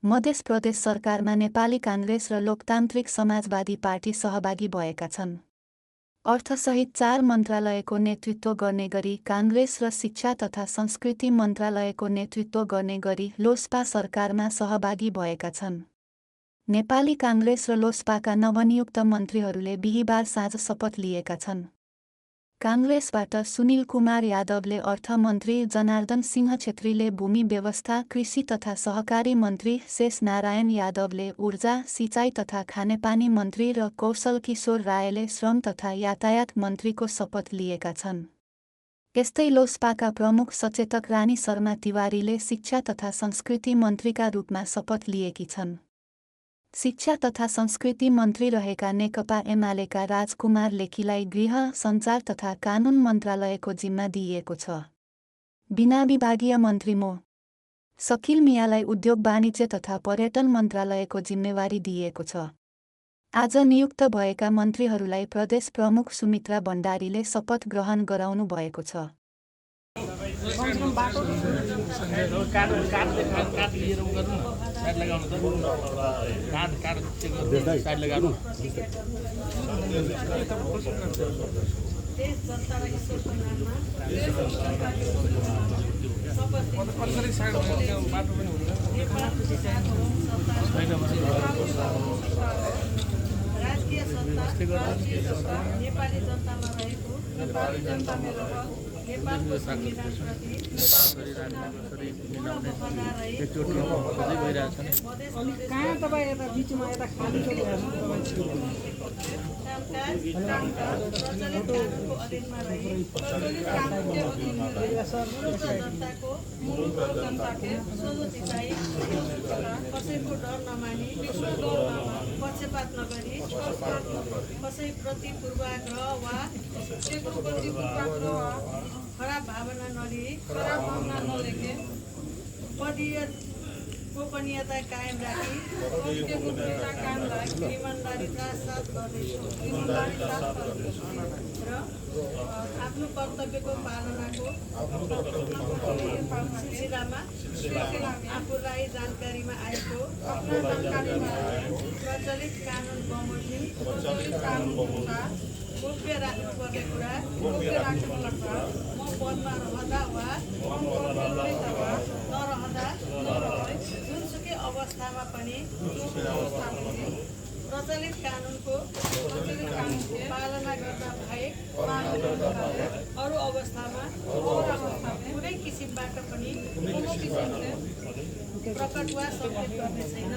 मध्य प्रदेश सरकारमा नेपाली काङ्ग्रेस र लोकतान्त्रिक समाजवादी पार्टी सहभागी भएका छन्। अर्थसहित 4 मन्त्रालयको नेतृत्व गर्ने गरी काङ्ग्रेस र शिक्षा तथा संस्कृति मन्त्रालयको नेतृत्व गर्ने गरी लोसपा सरकारमा सहभागी भएका छन्। नेपाली काङ्ग्रेस र लोसपाका नवनियुक्त मन्त्रीहरूले बिहीबार साँझ शपथ लिएका छन्। काङ्ग्रेसबाट सुनिल कुमार यादवले अर्थमन्त्री, जनार्दन सिंह छेत्रीले भूमि व्यवस्था, कृषि तथा सहकारी मन्त्री, शेष नारायण यादवले ऊर्जा, सिँचाइ तथा खानेपानी मन्त्री र कौशल किशोर रायले श्रम तथा यातायात मन्त्रीको शपथ लिएका छन्। यस्तै लोसपाका प्रमुख सचेतक रानी शर्मा तिवारीले शिक्षा तथा संस्कृति मन्त्रीका रूपमा शपथ लिएकी छन्। शिक्षा तथा संस्कृति मन्त्री रहेका नेकपा एमालेका राजकुमार लेखीलाई गृह, सञ्चार तथा कानुन मन्त्रालयको जिम्मा दिइएको छ। बिना विभागीय मन्त्री मो. शकिल मियालाई उद्योग वाणिज्य तथा पर्यटन मन्त्रालयको जिम्मेवारी दिइएको छ। आज नियुक्त भएका मन्त्रीहरूलाई प्रदेश प्रमुख सुमित्रा भण्डारीले शपथ ग्रहण गराउनु भएको छ। राजकीय सत्ता नेपाली जनतामा रहेको नेपाली जनता मेरो हक नेपालको संविधानप्रति कहाँ तपाईँ यता बिचमा यता खाली कानुनको अधीनमा रही जनताको सोझोतिताई कसैको डर नमानी पक्षपात नगरी कसैप्रति पूर्वाग्रह वा खराब भावना नलेखे पदीय गोपनीयता कायम राखी इमान्दारीका साथ गर्नेछु र आफ्नो कर्तव्यको पालनाको सिलसिलामा आफूलाई जानकारीमा आएको प्रचलित कानुन बमोजिम गोप्य राख्नुपर्ने कुरा म पदमा रहँदा वा नरहँदा जुनसुकै अवस्थामा पनि प्रचलित कानुनको पालना गर्दा बाहेक अरू अवस्थामा कुनै किसिमबाट पनि प्रकट वा सङ्केत गर्ने छैन।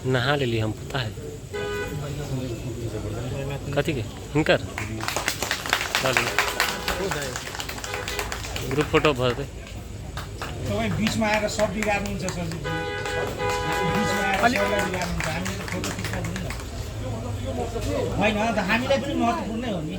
नहा ले ली हम, पता है कथी के हिंकर ग्रुप फोटो भर दे। तपाईँ बिचमा आएर सब बिगार्नुहुन्छ सरजी, बिचमा आएर सबलाई बिगार्नुहुन्छ। हामीले त फोटो खिच्न दिन्न होइन त, हामीलाई पनि महत्त्वपूर्णै हो नि।